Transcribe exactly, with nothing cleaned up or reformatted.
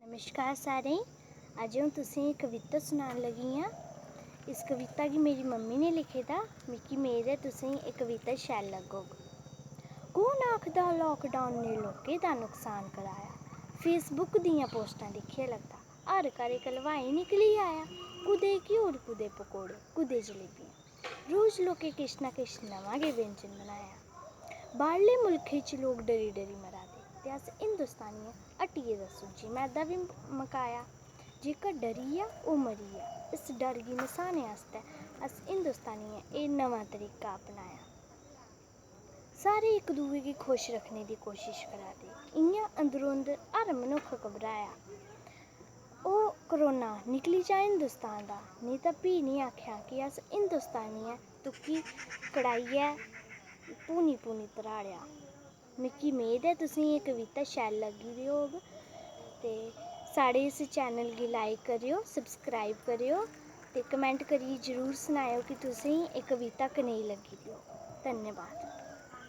नमस्कार सारें गी। अज्ज अ'ऊं तुसें गी इक कविता सनान लगी आं। इस कविता गी मेरी मम्मी ने लिखे दा। मिगी मेद ऐ तुसें गी एह् कविता शैल लग्गग। कौन आखदा lockdown ने लोकें दा नुकसान कराया? Facebook दियां पोस्टां दिक्खियै लगदा हर घर इक हलवाई निकली आया। कुदै घ्यूर, कुदै पकौड़े, कुदै जलेबियां। रोज लोकें किश ना किश नमां गै व्यंजन बनाया। बाह्रले मुल्खें च लोक डरी डरी मरा दे, ते अस हिंदुस्तानियें हट्टियै दा सूजी मैदा बी मकाया। जेह्का डरी गेआ, ओह् मरी गेआ। इस डर गी नसाने आस्तै अस हिंदुस्तानियें एह् नमां तरीका अपनाया। सारे इक दूए गी खुश रक्खने दी कोशश करा दे। इ'यां अंदरो अंदर हर मनुक्ख घबराया। ओह् करोना निकली जा हिंदुस्तान दा, नेईं तां फ्ही निं आखेआ कि अस हिंदुस्तानी ऐ, तुक्की कड़ाइयै भूनी भूनी धराड़ेआ। मिगी मेद ऐ तुसें गी एह् कविता शैल लग्गी दी होग, ते साढ़े इस चैनल गी like करेओ, subscribe करेओ, ते comment करियै जरूर सनाएओ कि तुसें गी एह् कविता कनेही लग्गी दी होग। धन्यवाद।